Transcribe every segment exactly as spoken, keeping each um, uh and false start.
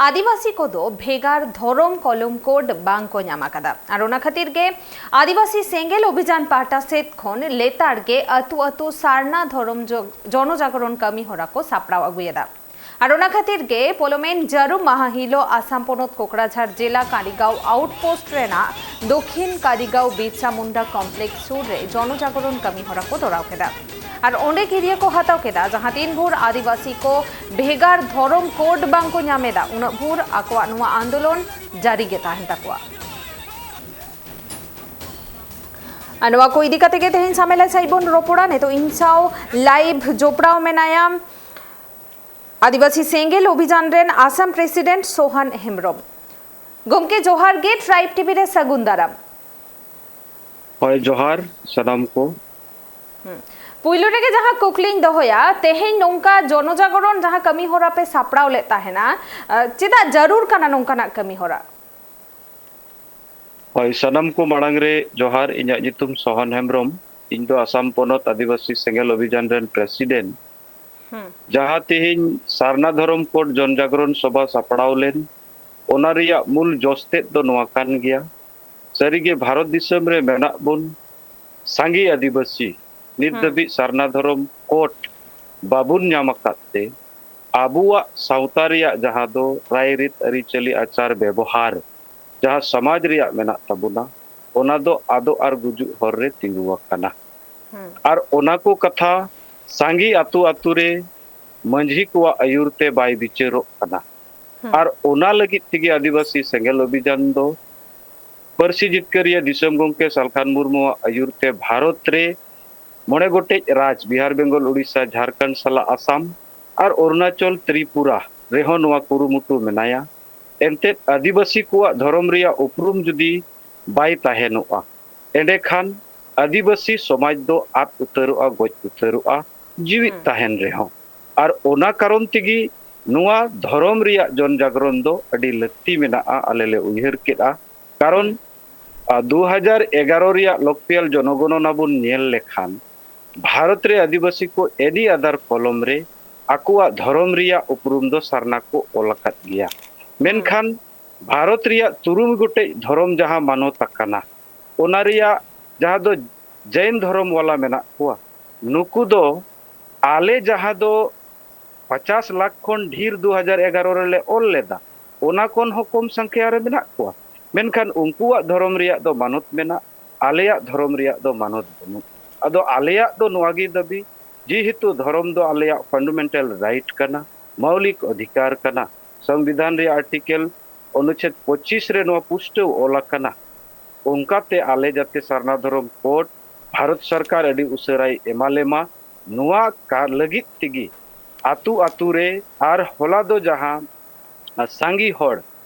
ᱟᱹᱫᱤᱵᱟᱹᱥᱤ ᱠᱚᱫᱚ ᱵᱷᱮᱜᱟᱨ ᱫᱷᱚᱨᱚᱢ ᱠᱚᱞᱚᱢ ᱠᱳᱰ ᱵᱟᱝ ᱠᱚ ᱧᱟᱢ ᱟᱠᱟᱫᱟ᱾ ᱟᱨ ᱚᱱᱟ ᱠᱷᱟᱹᱛᱤᱨ ᱜᱮ ᱟᱹᱫᱤᱵᱟᱹᱥᱤ ᱥᱮᱸᱜᱮᱞ ᱚᱵᱷᱤᱡᱟᱱ ᱯᱟᱦᱴᱟ ᱥᱮᱫ ᱠᱷᱚᱱ ᱞᱮᱛᱟᱲ ᱜᱮ ᱟᱹᱛᱩ ᱟᱹᱛᱩ ᱥᱟᱨᱱᱟ ᱫᱷᱚᱨᱚᱢ ᱡᱚ-, ᱡᱚᱱᱚᱡᱟᱜᱚᱨᱚᱱ ᱠᱟᱹᱢᱤ ᱦᱚᱨᱟ ᱠᱚ ᱥᱟᱯᱲᱟᱣ ᱟᱹᱜᱩᱭᱮᱫᱟ᱾ ᱟᱨ ᱚᱱᱟ ᱠᱷᱟᱹᱛᱤᱨ ᱜᱮ ᱯᱚᱞᱚᱢᱮᱱ ᱡᱟᱹᱨᱩᱢ ᱢᱟᱦᱟ ᱦᱤᱞᱳᱜ ᱟᱥᱟᱢ ᱯᱚᱱᱚᱛ ᱠᱳᱠᱲᱟᱡᱷᱟᱲ ᱡᱮᱞᱟ ᱠᱟᱸᱰᱤᱜᱟᱸᱣ ᱟᱣᱩᱴᱯᱳᱥᱴ ᱨᱮᱱᱟᱜ ᱫᱚᱠᱷᱤᱱ ᱠᱟᱸᱰᱤᱜᱟᱸᱣ ᱵᱤᱨᱥᱟ ᱢᱩᱱᱰᱟ ᱠᱚᱢᱯᱞᱮᱠᱥ ᱥᱩᱨ ᱨᱮ ᱡᱚᱱᱚᱡᱟᱜᱚᱨᱚᱱ ᱠᱟᱹᱢᱤ ᱦᱚᱨᱟ ᱠᱚ ᱛᱚᱨᱟᱣ ᱠᱮᱫᱟ᱾ ᱟᱨ ᱚᱸᱰᱮ ᱠᱤᱨᱭᱟᱹ ᱠᱚ ᱦᱟᱛᱟᱣ ᱠᱮᱫᱟ, ᱡᱟᱦᱟᱸ ᱛᱤᱱ ᱵᱷᱳᱨ ᱟᱹᱫᱤᱵᱟᱹᱥᱤ ᱠᱚ ᱵᱷᱮᱜᱟᱨ ᱫᱷᱚᱨᱚᱢ ᱠᱳᱰ ᱵᱟᱝ ᱠᱚ ᱧᱟᱢ ᱮᱫᱟ, ᱩᱱᱟᱹᱜ ᱵᱷᱳᱨ ᱟᱠᱚᱣᱟᱜ ᱱᱚᱣᱟ ᱟᱱᱫᱳᱞᱚᱱ ᱡᱟᱹᱨᱤ ᱜᱮ ᱛᱟᱦᱮᱱ ᱛᱟᱠᱚᱣᱟ᱾ ᱟᱨ ᱱᱚᱣᱟ ᱠᱚ ᱤᱫᱤ ᱠᱟᱛᱮ ᱜᱮ ᱛᱮᱦᱮᱧ ᱥᱟᱢᱮᱞᱟᱭ ᱥᱟᱺᱦᱤᱡ ᱵᱚᱱ ᱨᱚᱯᱚᱲᱟ᱾ ᱱᱤᱛᱚᱜ ᱤᱧ ᱥᱟᱶ ᱞᱟᱭᱤᱵᱷ ᱡᱚᱯᱲᱟᱣ ᱢᱮᱱᱟᱭᱟ ᱟᱹᱫᱤᱵᱟᱹᱥᱤ ᱥᱮᱸᱜᱮᱞ ᱚᱵᱷᱤᱡᱟᱱ ᱨᱮᱱ ᱟᱥᱟᱢ ᱯᱨᱮᱥᱤᱰᱮᱱᱴ ᱥᱳᱦᱟᱱ ᱦᱮᱢᱵᱨᱚᱢ᱾ ᱜᱚᱢᱠᱮ ᱡᱚᱦᱟᱨ ᱜᱮ, ᱴᱨᱟᱭᱤᱵᱽ ᱴᱤᱵᱷᱤ ᱨᱮ ᱥᱟᱹᱜᱩᱱ ᱫᱟᱨᱟᱢ᱾ ᱦᱳᱭ, ᱡᱚᱦᱟᱨ ᱥᱟᱱᱟᱢ ᱠᱚ᱾ ᱦᱩᱸ᱾ ᱯᱩᱭᱞᱩ ᱨᱮᱜᱮ ᱡᱟᱦᱟᱸ ᱠᱩᱠᱞᱤᱧ ᱫᱚᱦᱚᱭᱟ, ᱛᱮᱦᱮᱧ ᱱᱚᱝᱠᱟ ᱡᱚᱱᱚᱡᱟᱜᱚᱨᱚᱱ ᱡᱟᱦᱟᱸ ᱠᱟᱹᱢᱤ ᱦᱚᱨᱟ ᱯᱮ ᱥᱟᱯᱲᱟᱣ ᱞᱮᱫ ᱛᱟᱦᱮᱱᱟ, ᱟᱸ, ᱪᱮᱫᱟᱜ ᱡᱟᱹᱨᱩᱲ ᱠᱟᱱᱟ ᱱᱚᱝᱠᱟᱱᱟᱜ ᱠᱟᱹᱢᱤ ᱦᱚᱨᱟ? ᱦᱳᱭ, ᱥᱟᱱᱟᱢ ᱠᱚ ᱢᱟᱲᱟᱝ ᱨᱮ ᱡᱚᱦᱟᱨ᱾ ᱤᱧᱟᱹᱜ ᱧᱩᱛᱩᱢ ᱥᱳᱦᱟᱱ ᱦᱮᱢᱵᱨᱚᱢ᱾ ᱤᱧ ᱫᱚ ᱟᱥᱟᱢ ᱯᱚᱱᱚᱛ ᱟᱹᱫᱤᱵᱟᱹᱥᱤ ᱥᱮᱸᱜᱮᱞ ᱚᱵᱷᱤᱡᱟᱱ ᱨᱮᱱ ᱯᱨᱮᱥᱤᱰᱮᱱᱴ᱾ ᱦᱩᱸ᱾ ᱡᱟᱦᱟᱸ ᱛᱮᱦᱮᱧ ᱥᱟᱨᱱᱟ ᱫᱷᱚᱨᱚᱢ ᱠᱳᱰ ᱡᱚᱱ ᱡᱟᱜᱽᱨᱚᱱ ᱥᱚᱵᱷᱟ ᱥᱟᱯᱲᱟᱣ ᱞᱮᱱ, ᱚᱱᱟ ᱨᱮᱭᱟᱜ ᱢᱩᱞ ᱡᱚᱥ ᱛᱮᱫ ᱫᱚ ᱱᱚᱣᱟ ᱠᱟᱱ ᱜᱮᱭᱟ᱾ ᱥᱟᱹᱨᱤᱜᱮ ᱵᱷᱟᱨᱚᱛ ᱫᱤᱥᱚᱢ ᱨᱮ ᱢᱮᱱᱟᱜ ᱵᱚᱱ ᱥᱟᱸᱜᱮ ᱟᱹᱫᱤᱵᱟᱹᱥᱤ, ᱱᱤᱛ ᱦᱩᱸ᱾ ᱫᱷᱟᱹᱵᱤᱡ ᱥᱟᱨᱱᱟ ᱫᱷᱚᱨᱚᱢ ᱠᱳᱰ ᱵᱟᱵᱚᱱ ᱧᱟᱢ ᱟᱠᱟᱫ ᱛᱮ, ᱟᱵᱚᱣᱟᱜ ᱥᱟᱶᱛᱟ ᱨᱮᱭᱟᱜ ᱡᱟᱦᱟᱸ ᱫᱚ ᱨᱟᱭᱨᱤᱛ, ᱟᱹᱨᱤᱪᱟᱹᱞᱤ, ᱟᱪᱟᱨ ᱵᱮᱵᱚᱦᱟᱨ, ᱡᱟᱦᱟᱸ ᱥᱚᱢᱟᱡᱽ ᱨᱮᱭᱟᱜ ᱢᱮᱱᱟᱜ ᱛᱟᱵᱚᱱᱟ, ᱚᱱᱟ ᱫᱚ ᱟᱫᱚᱜ ᱟᱨ ᱜᱩᱡᱩᱜ ᱦᱚᱨ ᱨᱮ ᱛᱤᱸᱜᱩ ᱟᱠᱟᱱᱟ᱾ ᱦᱩᱸ᱾ ᱟᱨ ᱚᱱᱟ ᱠᱚ ᱠᱟᱛᱷᱟ ᱥᱟᱸᱜᱮ ᱟᱛᱳ ᱟᱛᱳ ᱨᱮ ᱢᱟᱹᱡᱷᱤ ᱠᱚᱣᱟᱜ ᱟᱹᱭᱩᱨ ᱛᱮ ᱵᱟᱭ ᱵᱤᱪᱟᱹᱨᱚᱜ ᱠᱟᱱᱟ᱾ ᱦᱩᱸ᱾ ᱟᱨ ᱚᱱᱟ ᱞᱟᱹᱜᱤᱫ ᱛᱮᱜᱮ ᱟᱹᱫᱤᱵᱟᱹᱥᱤ ᱥᱮᱸᱜᱮᱞ ᱚᱵᱷᱤᱡᱟᱱ ᱫᱚ ᱯᱟᱹᱨᱥᱤ ᱡᱤᱛᱠᱟᱹᱨᱤᱭᱟᱹ ᱫᱤᱥᱚᱢ ᱜᱚᱢᱠᱮ ᱥᱟᱞᱠᱷᱟᱱ ᱢᱩᱨᱢᱩᱣᱟᱜ ᱟᱹᱭᱩᱨ ᱛᱮ ᱵᱷᱟᱨᱚᱛ ᱨᱮ ᱢᱚᱬᱮ ᱜᱚᱴᱮᱡ ᱨᱟᱡᱽ, ᱵᱤᱦᱟᱨ, ᱵᱮᱝᱜᱚᱞ, ᱩᱲᱤᱥᱥᱟ, ᱡᱷᱟᱲᱠᱷᱚᱸᱰ ᱥᱟᱞᱟᱜ ᱟᱥᱟᱢ ᱟᱨ ᱚᱨᱩᱱᱟᱪᱚᱞ, ᱛᱨᱤᱯᱩᱨᱟ ᱨᱮᱦᱚᱸ ᱱᱚᱣᱟ ᱠᱩᱨᱩᱢᱩᱴᱩ ᱢᱮᱱᱟᱭᱟ᱾ ᱮᱱᱛᱮᱫ, ᱟᱹᱫᱤᱵᱟᱹᱥᱤ ᱠᱚᱣᱟᱜ ᱫᱷᱚᱨᱚᱢ ᱨᱮᱭᱟᱜ ᱩᱯᱨᱩᱢ ᱡᱩᱫᱤ ᱵᱟᱭ ᱛᱟᱦᱮᱱᱚᱜᱼᱟ, ᱮᱸᱰᱮᱠᱷᱟᱱ ᱟᱹᱫᱤᱵᱟᱹᱥᱤ ᱥᱚᱢᱟᱡᱽ ᱫᱚ ᱟᱫ ᱩᱛᱟᱹᱨᱚᱜᱼᱟ, ᱜᱚᱡ ᱩᱛᱟᱹᱨᱚᱜᱼᱟ, ᱡᱤᱣᱤᱫ ᱦᱩᱸ᱾ ᱛᱟᱦᱮᱱ ᱨᱮᱦᱚᱸ᱾ ᱟᱨ ᱚᱱᱟ ᱠᱟᱨᱚᱱ ᱛᱮᱜᱮ ᱱᱚᱣᱟ ᱫᱷᱚᱨᱚᱢ ᱨᱮᱭᱟᱜ ᱡᱚᱱ ᱡᱟᱜᱽᱨᱚᱱ ᱫᱚ ᱟᱹᱰᱤ ᱞᱟᱹᱠᱛᱤ ᱢᱮᱱᱟᱜᱼᱟ, ᱟᱞᱮ ᱞᱮ ᱩᱭᱦᱟᱹᱨ ᱠᱮᱫᱼᱟ᱾ ᱠᱟᱨᱚᱱ, ᱦᱩᱸ᱾ ᱟ, ᱫᱩ ᱦᱟᱡᱟᱨ ᱮᱜᱟᱨᱚ ᱨᱮᱭᱟᱜ ᱞᱚᱠᱯᱤᱭᱟᱞ ᱡᱚᱱᱚᱜᱚᱱᱚᱱᱟ ᱵᱚᱱ ᱧᱮᱞ ᱞᱮᱠᱷᱟᱱ, ᱵᱷᱟᱨᱚᱛ ᱨᱮ ᱟᱹᱫᱤᱵᱟᱹᱥᱤ ᱠᱚ ᱮᱱᱤ ᱟᱫᱟᱨ ᱠᱚᱞᱚᱢ ᱨᱮ ᱟᱠᱚᱣᱟᱜ ᱫᱷᱚᱨᱚᱢ ᱨᱮᱭᱟᱜ ᱩᱯᱨᱩᱢ ᱫᱚ ᱥᱟᱨᱱᱟ ᱠᱚ ᱚᱞ ᱟᱠᱟᱫ ᱜᱮᱭᱟ᱾ ᱢᱮᱱᱠᱷᱟᱱ ᱵᱷᱟᱨᱚᱛ ᱨᱮᱭᱟᱜ ᱛᱩᱨᱩᱭ ᱜᱚᱴᱮᱡ ᱫᱷᱚᱨᱚᱢ ᱡᱟᱦᱟᱸ ᱢᱟᱱᱚᱛ ᱟᱠᱟᱱᱟ, ᱚᱱᱟ ᱨᱮᱭᱟᱜ ᱡᱟᱦᱟᱸ ᱫᱚ ᱡᱮᱱ ᱫᱷᱚᱨᱚᱢ ᱣᱟᱞᱟ ᱢᱮᱱᱟᱜ ᱠᱚᱣᱟ, ᱱᱩᱠᱩ ᱫᱚ ᱟᱞᱮ ᱡᱟᱦᱟᱸ ᱫᱚ ᱯᱚᱪᱟᱥ ᱞᱟᱠᱷ ᱠᱷᱚᱱ ᱰᱷᱮᱨ ᱫᱩ ᱦᱟᱡᱟᱨ ᱮᱜᱟᱨᱚ ᱨᱮᱞᱮ ᱚᱞ ᱞᱮᱫᱟ, ᱚᱱᱟ ᱠᱷᱚᱱ ᱦᱚᱸ ᱠᱚᱢ ᱥᱚᱝᱠᱷᱭᱟ ᱨᱮ ᱢᱮᱱᱟᱜ ᱠᱚᱣᱟ᱾ ᱢᱮᱱᱠᱷᱟᱱ ᱩᱱᱠᱩᱣᱟᱜ ᱫᱷᱚᱨᱚᱢ ᱨᱮᱭᱟᱜ ᱫᱚ ᱢᱟᱱᱚᱛ ᱢᱮᱱᱟᱜ, ᱟᱞᱮᱭᱟᱜ ᱫᱷᱚᱨᱚᱢ ᱨᱮᱭᱟᱜ ᱫᱚ ᱢᱟᱱᱚᱛ ᱵᱟᱹᱱᱩᱜ᱾ ᱟᱫᱚ ᱟᱞᱮᱭᱟᱜ ᱫᱚ ᱱᱚᱣᱟ ᱜᱮ ᱫᱟᱹᱵᱤ, ᱡᱮᱦᱮᱛᱩ ᱫᱷᱚᱨᱚᱢ ᱫᱚ ᱟᱞᱮᱭᱟᱜ ᱯᱷᱟᱱᱰᱟᱢᱮᱱᱴᱟᱞ ᱨᱟᱭᱤᱴ ᱠᱟᱱᱟ, ᱢᱳᱣᱞᱤᱠ ᱚᱫᱷᱤᱠᱟᱨ ᱠᱟᱱᱟ, ᱥᱚᱝᱵᱤᱫᱷᱟᱱ ᱨᱮᱭᱟᱜ ᱟᱨᱴᱤᱠᱮᱞ ᱚᱱᱩᱪᱷᱮᱫ ᱯᱚᱸᱪᱤᱥ ᱨᱮ ᱱᱚᱣᱟ ᱯᱩᱥᱴᱟᱹᱣ ᱚᱞ ᱟᱠᱟᱱᱟ᱾ ᱚᱱᱠᱟᱛᱮ ᱟᱞᱮ ᱡᱟᱛᱮ ᱥᱟᱨᱱᱟ ᱫᱷᱚᱨᱚᱢ ᱠᱳᱰ ᱵᱷᱟᱨᱚᱛ ᱥᱚᱨᱠᱟᱨ ᱟᱹᱰᱤ ᱩᱥᱟᱹᱨᱟᱭ ᱮᱢᱟ ᱞᱮᱢᱟ, ᱱᱚᱣᱟ ᱠᱟ-, ᱞᱟᱹᱜᱤᱫ ᱛᱮᱜᱮ ᱟᱛᱳ ᱟᱛᱳ ᱨᱮ ᱟᱨ ᱦᱚᱞᱟ ᱫᱚ ᱡᱟᱦᱟᱸ ᱥᱟᱸᱜᱮ ᱦᱚᱲ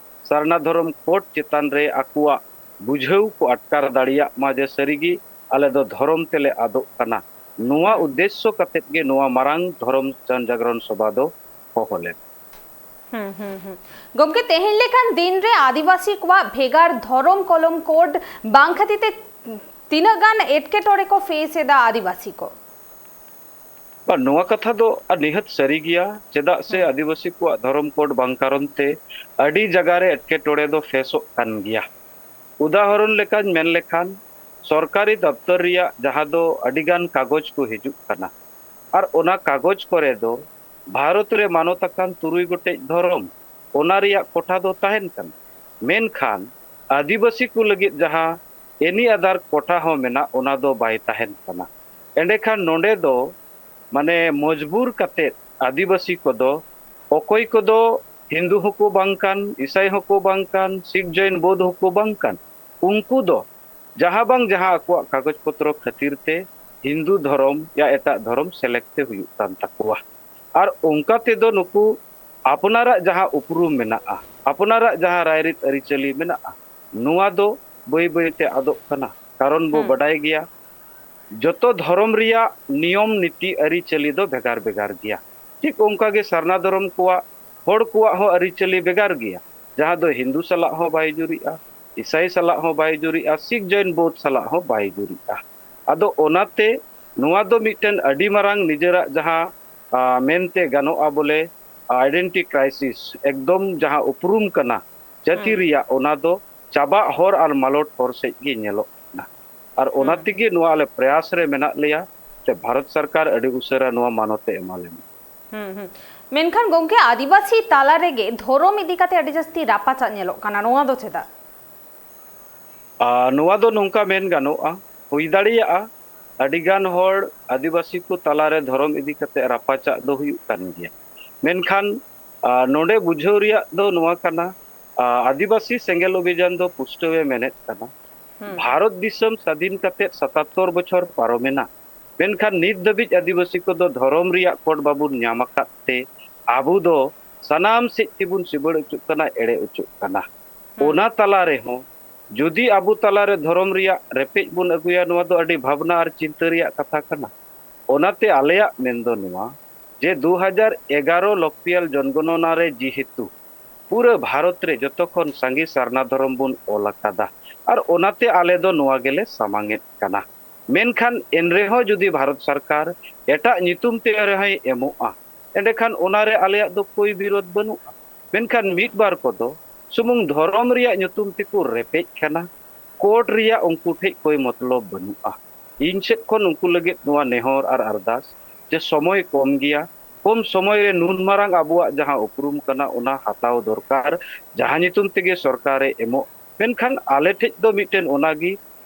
ᱥᱟᱨᱱᱟ ᱫᱷᱚᱨᱚᱢ ᱠᱳᱰ ᱪᱮᱛᱟᱱ ᱨᱮ ᱟᱠᱚᱣᱟᱜ ᱵᱩᱡᱷᱟᱹᱣ ᱠᱚ ᱟᱴᱠᱟᱨ ᱫᱟᱲᱮᱭᱟᱜ ᱢᱟ ᱡᱮ ᱥᱟᱹᱨᱤᱜᱮ ᱟᱞᱮ ᱫᱚ ᱫᱷᱚᱨᱚᱢ ᱛᱮᱞᱮ ᱟᱫᱚᱜ ᱠᱟᱱᱟ, ᱱᱚᱣᱟ ᱩᱫᱽᱫᱮᱥᱥᱚ ᱠᱟᱛᱮᱫ ᱜᱮ ᱱᱚᱣᱟ ᱢᱟᱨᱟᱝ ᱫᱷᱚᱨᱚᱢ ᱡᱚᱱ ᱡᱟᱜᱽᱨᱚᱱ ᱥᱚᱵᱷᱟ ᱫᱚ ᱦᱚᱦᱚ ᱞᱮᱱᱟ᱾ ᱦᱩᱸ, ᱦᱩᱸ, ᱦᱩᱸ᱾ ᱜᱚᱢᱠᱮ, ᱛᱮᱦᱮᱧ ᱞᱮᱠᱟᱱ ᱫᱤᱱ ᱨᱮ ᱟᱹᱫᱤᱵᱟᱹᱥᱤ ᱠᱚᱣᱟᱜ ᱵᱷᱮᱜᱟᱨ ᱫᱷᱚᱨᱚᱢ ᱠᱚᱞᱚᱢ ᱠᱳᱰ ᱵᱟᱝ ᱠᱷᱟᱹᱛᱤᱨ ᱛᱮ ᱛᱤᱱᱟᱹᱜ ᱜᱟᱱ ᱮᱴᱠᱮᱴᱚᱬᱮ ᱠᱚ ᱯᱷᱮᱥ ᱮᱫᱟ ᱟᱹᱫᱤᱵᱟᱹᱥᱤ ᱠᱚ? ᱵᱟ, ᱱᱚᱣᱟ ᱠᱟᱛᱷᱟ ᱫᱚ ᱟᱨ ᱱᱤᱦᱟᱹᱛ ᱥᱟᱹᱨᱤ ᱜᱮᱭᱟ, ᱪᱮᱫᱟᱜ ᱥᱮ ᱟᱹᱫᱤᱵᱟᱹᱥᱤ ᱠᱚᱣᱟᱜ ᱫᱷᱚᱨᱚᱢ ᱠᱳᱰ ᱵᱟᱝ ᱠᱟᱨᱚᱱ ᱛᱮ ᱟᱹᱰᱤ ᱡᱟᱭᱜᱟ ᱨᱮ ᱮᱴᱠᱮᱴᱚᱬᱮ ᱫᱚ ᱯᱷᱮᱥᱚᱜ ᱠᱟᱱ ᱜᱮᱭᱟ᱾ ᱩᱫᱟᱦᱚᱨᱚᱱ ᱞᱮᱠᱟᱧ ᱢᱮᱱ ᱞᱮᱠᱷᱟᱱ, ᱥᱚᱨᱠᱟᱨᱤ ᱫᱚᱯᱛᱚᱨ ᱨᱮᱭᱟᱜ ᱡᱟᱦᱟᱸ ᱫᱚ ᱟᱹᱰᱤᱜᱟᱱ ᱠᱟᱜᱚᱡᱽ ᱠᱚ ᱦᱤᱡᱩᱜ ᱠᱟᱱᱟ, ᱟᱨ ᱚᱱᱟ ᱠᱟᱜᱚᱡᱽ ᱠᱚᱨᱮ ᱫᱚ ᱵᱷᱟᱨᱚᱛ ᱨᱮ ᱢᱟᱱᱚᱛ ᱟᱠᱟᱱ ᱛᱩᱨᱩᱭ ᱜᱚᱴᱮᱡ ᱫᱷᱚᱨᱚᱢ, ᱚᱱᱟ ᱨᱮᱭᱟᱜ ᱠᱚᱴᱷᱟ ᱫᱚ ᱛᱟᱦᱮᱱ ᱠᱟᱱᱟ᱾ ᱢᱮᱱᱠᱷᱟᱱ ᱟᱹᱫᱤᱵᱟᱹᱥᱤ ᱠᱚ ᱞᱟᱹᱜᱤᱫ ᱡᱟᱦᱟᱸ ᱮᱱᱤ ᱟᱫᱟᱨ ᱠᱚᱴᱷᱟ ᱦᱚᱸ ᱢᱮᱱᱟᱜ, ᱚᱱᱟ ᱫᱚ ᱵᱟᱭ ᱛᱟᱦᱮᱱ ᱠᱟᱱᱟ᱾ ᱮᱸᱰᱮᱠᱷᱟᱱ ᱱᱚᱰᱮ ᱫᱚ ᱢᱟᱱᱮ ᱢᱚᱡᱽᱵᱩᱨ ᱠᱟᱛᱮᱫ ᱟᱹᱫᱤᱵᱟᱹᱥᱤ ᱠᱚᱫᱚ, ᱚᱠᱚᱭ ᱠᱚᱫᱚ ᱦᱤᱱᱫᱩ ᱦᱚᱸᱠᱚ ᱵᱟᱝ ᱠᱟᱱ, ᱤᱥᱟᱭ ᱦᱚᱸᱠᱚ ᱵᱟᱝ ᱠᱟᱱ, ᱥᱤᱠᱷ, ᱡᱚᱭᱱ, ᱵᱳᱫᱷ ᱦᱚᱸᱠᱚ ᱵᱟᱝ ᱠᱟᱱ, ᱩᱱᱠᱩ ᱫᱚ ᱡᱟᱦᱟᱸ ᱵᱟᱝ ᱡᱟᱦᱟᱸ ᱟᱠᱚᱣᱟᱜ ᱠᱟᱜᱚᱡᱽ ᱯᱚᱛᱨᱚ ᱠᱷᱟᱹᱛᱤᱨ ᱛᱮ ᱦᱤᱱᱫᱩ ᱫᱷᱚᱨᱚᱢ ᱭᱟ ᱮᱴᱟᱜ ᱫᱷᱚᱨᱚᱢ ᱥᱮᱞᱮᱠᱴ ᱛᱮ ᱦᱩᱭᱩᱜ ᱠᱟᱱ ᱛᱟᱠᱚᱣᱟ᱾ ᱟᱨ ᱚᱱᱠᱟ ᱛᱮᱫᱚ ᱱᱩᱠᱩ ᱟᱯᱱᱟᱨᱟᱜ ᱡᱟᱦᱟᱸ ᱩᱯᱨᱩᱢ ᱢᱮᱱᱟᱜᱼᱟ, ᱟᱯᱱᱟᱨᱟᱜ ᱡᱟᱦᱟᱸ ᱨᱟᱭᱨᱤᱛ ᱟᱹᱨᱤᱪᱟᱹᱞᱤ ᱢᱮᱱᱟᱜᱼᱟ, ᱱᱚᱣᱟ ᱫᱚ ᱵᱟᱹᱭ ᱵᱟᱹᱭ ᱛᱮ ᱟᱫᱚᱜ ᱠᱟᱱᱟ᱾ ᱠᱟᱨᱚᱱ ᱵᱚ ᱵᱟᱰᱟᱭ ᱜᱮᱭᱟ, ᱡᱚᱛᱚ ᱫᱷᱚᱨᱚᱢ ᱨᱮᱭᱟᱜ ᱱᱤᱭᱚᱢ ᱱᱤᱛᱤ ᱟᱹᱨᱤᱪᱟᱹᱞᱤ ᱫᱚ ᱵᱷᱮᱜᱟᱨ ᱵᱷᱮᱜᱟᱨ ᱜᱮᱭᱟ᱾ ᱴᱷᱤᱠ ᱚᱱᱠᱟ ᱜᱮ ᱥᱟᱨᱱᱟ ᱫᱷᱚᱨᱚᱢ ᱠᱚᱣᱟᱜ, ᱦᱚᱲ ᱠᱚᱣᱟᱜ ᱦᱚᱸ ᱟᱹᱨᱤᱪᱟᱹᱞᱤ ᱵᱷᱮᱜᱟᱨ ᱜᱮᱭᱟ, ᱡᱟᱦᱟᱸ ᱫᱚ ᱦᱤᱱᱫᱩ ᱥᱟᱞᱟᱜ ᱦᱚᱸ ᱵᱟᱭ ᱡᱩᱨᱤᱜᱼᱟ, ᱤᱥᱟᱭ ᱥᱟᱞᱟᱜ ᱦᱚᱸ ᱵᱟᱭ ᱡᱩᱨᱤᱜᱼᱟ, ᱥᱤᱠᱷ, ᱡᱚᱭᱱ, ᱵᱳᱫᱷ ᱥᱟᱞᱟᱜ ᱦᱚᱸ ᱵᱟᱭ ᱡᱩᱨᱤᱜᱼᱟ᱾ ᱟᱫᱚ ᱚᱱᱟᱛᱮ ᱱᱚᱣᱟ ᱫᱚ ᱢᱤᱫᱴᱮᱱ ᱟᱹᱰᱤ ᱢᱟᱨᱟᱝ ᱱᱤᱡᱮᱨᱟᱜ ᱡᱟᱦᱟᱸ, ᱟ, ᱢᱮᱱᱛᱮ ᱜᱟᱱᱚᱜᱼᱟ ᱵᱚᱞᱮ, identity crisis, ᱮᱠᱫᱚᱢ ᱡᱟᱦᱟᱸ ᱩᱯᱨᱩᱢ ᱠᱟᱱᱟ ᱡᱟᱹᱛᱤ ᱦᱩᱸ᱾ ᱨᱮᱭᱟᱜ, ᱚᱱᱟ ᱫᱚ ᱪᱟᱵᱟᱜ ᱦᱚᱨ ᱟᱨ ᱢᱟᱞᱚᱴ ᱦᱚᱨ ᱥᱮᱫ ᱜᱮ ᱧᱮᱞᱚᱜ ᱠᱟᱱᱟ᱾ ᱟᱨ ᱚᱱᱟ ᱦᱩᱸ᱾ ᱛᱮᱜᱮ ᱱᱚᱣᱟ ᱟᱞᱮ ᱯᱨᱚᱭᱟᱥ ᱨᱮ ᱢᱮᱱᱟᱜ ᱞᱮᱭᱟ, ᱥᱮ ᱵᱷᱟᱨᱚᱛ ᱥᱚᱨᱠᱟᱨ ᱟᱹᱰᱤ ᱩᱥᱟᱹᱨᱟ ᱱᱚᱣᱟ ᱢᱟᱱᱚᱛ ᱮ ᱮᱢᱟ ᱞᱮᱢᱟ᱾ ᱦᱩᱸ, ᱦᱩᱸ᱾ ᱢᱮᱱᱠᱷᱟᱱ ᱜᱚᱢᱠᱮ, ᱟᱹᱫᱤᱵᱟᱹᱥᱤ ᱛᱟᱞᱟ ᱨᱮᱜᱮ ᱫᱷᱚᱨᱚᱢ ᱤᱫᱤ ᱠᱟᱛᱮ ᱟᱹᱰᱤ ᱡᱟᱹᱥᱛᱤ ᱨᱟᱯᱟᱪᱟᱜ ᱧᱮᱞᱚᱜ ᱠᱟᱱᱟ, ᱱᱚᱣᱟ ᱫᱚ ᱪᱮᱫᱟᱜ? ᱟᱨ ᱱᱚᱣᱟ ᱫᱚ ᱱᱚᱝᱠᱟ ᱢᱮᱱ ᱜᱟᱱᱚᱜᱼᱟ, ᱦᱩᱭ ᱫᱟᱲᱮᱭᱟᱜᱼᱟ, ᱟᱹᱰᱤᱜᱟᱱ ᱦᱚᱲ ᱟᱹᱫᱤᱵᱟᱹᱥᱤ ᱠᱚ ᱛᱟᱞᱟᱨᱮ ᱫᱷᱚᱨᱚᱢ ᱤᱫᱤ ᱠᱟᱛᱮ ᱨᱟᱯᱟᱪᱟᱜ ᱫᱚ ᱦᱩᱭᱩᱜ ᱠᱟᱱ ᱜᱮᱭᱟ᱾ ᱢᱮᱱᱠᱷᱟᱱ, ᱟᱨ ᱱᱚᱰᱮ ᱵᱩᱡᱷᱟᱹᱣ ᱨᱮᱭᱟᱜ ᱫᱚ ᱱᱚᱣᱟ ᱠᱟᱱᱟ, ᱟᱨ ᱟᱹᱫᱤᱵᱟᱹᱥᱤ ᱥᱮᱸᱜᱮᱞ ᱚᱵᱷᱤᱡᱟᱱ ᱫᱚ ᱯᱩᱥᱴᱟᱹᱣ ᱮ ᱢᱮᱱᱮᱫ ᱠᱟᱱᱟ, ᱦᱩᱸ᱾ ᱵᱷᱟᱨᱚᱛ ᱫᱤᱥᱚᱢ ᱥᱟᱹᱫᱷᱤᱱ ᱠᱟᱛᱮ ᱥᱟᱛᱟᱛᱛᱚᱨ ᱵᱚᱪᱷᱚᱨ ᱯᱟᱨᱚᱢᱮᱱᱟ, ᱢᱮᱱᱠᱷᱟᱱ ᱱᱤᱛ ᱫᱷᱟᱹᱵᱤᱡ ᱟᱹᱫᱤᱵᱟᱹᱥᱤ ᱠᱚᱫᱚ ᱫᱷᱚᱨᱚᱢ ᱨᱮᱭᱟᱜ ᱠᱳᱰ ᱵᱟᱵᱚᱱ ᱧᱟᱢ ᱟᱠᱟᱫ ᱛᱮ ᱟᱵᱚ ᱫᱚ ᱥᱟᱱᱟᱢ ᱥᱮᱫ ᱛᱮᱵᱚᱱ ᱥᱤᱵᱟᱹᱲ ᱚᱪᱚᱜ ᱠᱟᱱᱟ, ᱮᱲᱮ ᱚᱪᱚᱜ ᱠᱟᱱᱟ᱾ ᱦᱩᱸ᱾ ᱚᱱᱟ ᱛᱟᱞᱟ ᱨᱮᱦᱚᱸ ᱡᱩᱫᱤ ᱟᱵᱚ ᱛᱟᱞᱟᱨᱮ ᱫᱷᱚᱨᱚᱢ ᱨᱮᱭᱟᱜ ᱨᱮᱯᱮᱡ ᱵᱚᱱ ᱟᱹᱜᱩᱭᱟ, ᱱᱚᱣᱟ ᱫᱚ ᱟᱹᱰᱤ ᱵᱷᱟᱵᱽᱱᱟ ᱟᱨ ᱪᱤᱱᱛᱟᱹ ᱨᱮᱭᱟᱜ ᱠᱟᱛᱷᱟ ᱠᱟᱱᱟ᱾ ᱚᱱᱟᱛᱮ ᱟᱞᱮᱭᱟᱜ ᱢᱮᱱ ᱫᱚ ᱱᱚᱣᱟ, ᱡᱮ ᱫᱩ ᱦᱟᱡᱟᱨ ᱮᱜᱟᱨᱚ ᱞᱚᱠᱯᱤᱭᱟᱞ ᱡᱚᱱᱜᱚᱱᱚᱱᱟ ᱨᱮ ᱡᱮᱦᱮᱛᱩ ᱯᱩᱨᱟᱹ ᱵᱷᱟᱨᱚᱛ ᱨᱮ ᱡᱚᱛᱚ ᱠᱷᱚᱱ ᱥᱟᱸᱜᱮ ᱥᱟᱨᱱᱟ ᱫᱷᱚᱨᱚᱢ ᱵᱚᱱ ᱚᱞ ᱟᱠᱟᱫᱟ, ᱟᱨ ᱚᱱᱟᱛᱮ ᱟᱞᱮ ᱫᱚ ᱱᱚᱣᱟ ᱜᱮᱞᱮ ᱥᱟᱢᱟᱝ ᱮᱫ ᱠᱟᱱᱟ᱾ ᱢᱮᱱᱠᱷᱟᱱ ᱮᱱ ᱨᱮᱦᱚᱸ ᱡᱩᱫᱤ ᱵᱷᱟᱨᱚᱛ ᱥᱚᱨᱠᱟᱨ ᱮᱴᱟᱜ ᱧᱩᱛᱩᱢ ᱛᱮ ᱨᱮᱦᱚᱸᱭ ᱮᱢᱚᱜᱼᱟ, ᱮᱸᱰᱮᱠᱷᱟᱱ ᱚᱱᱟᱨᱮ ᱟᱞᱮᱭᱟᱜ ᱫᱚ ᱠᱳᱭ ᱵᱤᱨᱳᱫᱷ ᱵᱟᱹᱱᱩᱜᱼᱟ᱾ ᱢᱮᱱᱠᱷᱟᱱ ᱢᱤᱫ ᱵᱟᱨ ᱠᱚᱫᱚ ᱥᱩᱢᱩᱝ ᱫᱷᱚᱨᱚᱢ ᱨᱮᱭᱟᱜ ᱧᱩᱛᱩᱢ ᱛᱮᱠᱚ ᱨᱮᱯᱮᱡ ᱠᱟᱱᱟ, ᱠᱳᱰ ᱨᱮᱭᱟᱜ ᱩᱱᱠᱩ ᱴᱷᱮᱡ ᱠᱳᱭ ᱢᱚᱛᱞᱚᱵ ᱵᱟᱹᱱᱩᱜᱼᱟ᱾ ᱤᱧ ᱥᱮᱫ ᱠᱷᱚᱱ ᱩᱱᱠᱩ ᱞᱟᱹᱜᱤᱫ ᱱᱚᱣᱟ ᱱᱮᱦᱚᱨ ᱟᱨ ᱟᱨᱫᱟᱥ, ᱡᱮ ᱥᱚᱢᱚᱭ ᱠᱚᱢ ᱜᱮᱭᱟ, ᱠᱚᱢ ᱥᱚᱢᱚᱭ ᱨᱮ ᱱᱩᱱ ᱢᱟᱨᱟᱝ ᱟᱵᱚᱣᱟᱜ ᱡᱟᱦᱟᱸ ᱩᱯᱨᱩᱢ ᱠᱟᱱᱟ, ᱚᱱᱟ ᱦᱟᱛᱟᱣ ᱫᱚᱨᱠᱟᱨ, ᱡᱟᱦᱟᱸ ᱧᱩᱛᱩᱢ ᱛᱮᱜᱮ ᱥᱚᱨᱠᱟᱨᱮ ᱮᱢᱚᱜ᱾ ᱢᱮᱱᱠᱷᱟᱱ ᱟᱞᱮ ᱴᱷᱮᱡ ᱫᱚ ᱢᱤᱫᱴᱮᱱ ᱚᱱᱟᱜᱮ,